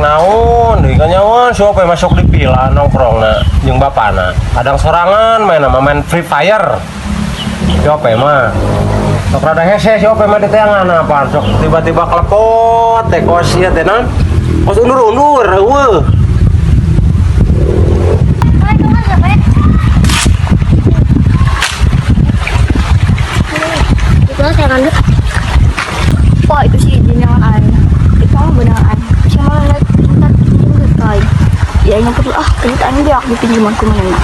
Naon deui kanyawan si Ope masuk di pila nongkrongna jeung bapana. Kadang sorangan main sama main Free Fire. Si Ope mah. Sok rada hese si Ope mah di teangan apa sok tiba-tiba kelepot teh kos ieu teh naon? Kos undur-undur eueuh. Itu saya ngambil. Wah, itu sih jenengan aing. Itu mah beneran. Cuma lihat bentar pinjam ke. Ya yang perlu ah, duit aing dia dipinjaman ku mana.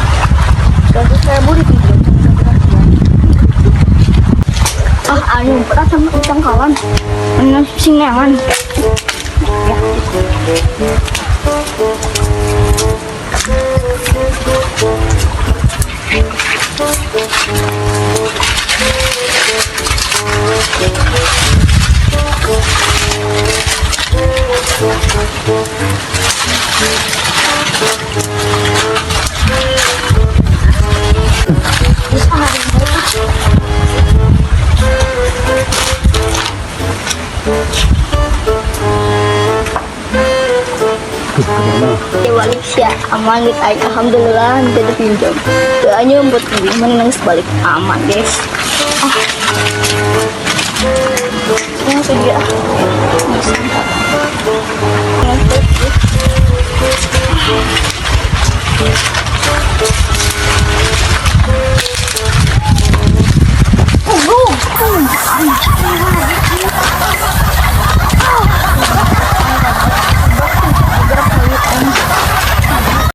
100.000 dipinjam sama satu. Ah, aing pernah sama utang kawan. Mana sing neangan. Ya. Terus ah, hari ini, ah. Ya balik sih aman gitu aing, alhamdulillah nanti ada pinjam doanya buat mana nangis balik aman guys. Ah, ini sedih ah. Nangis.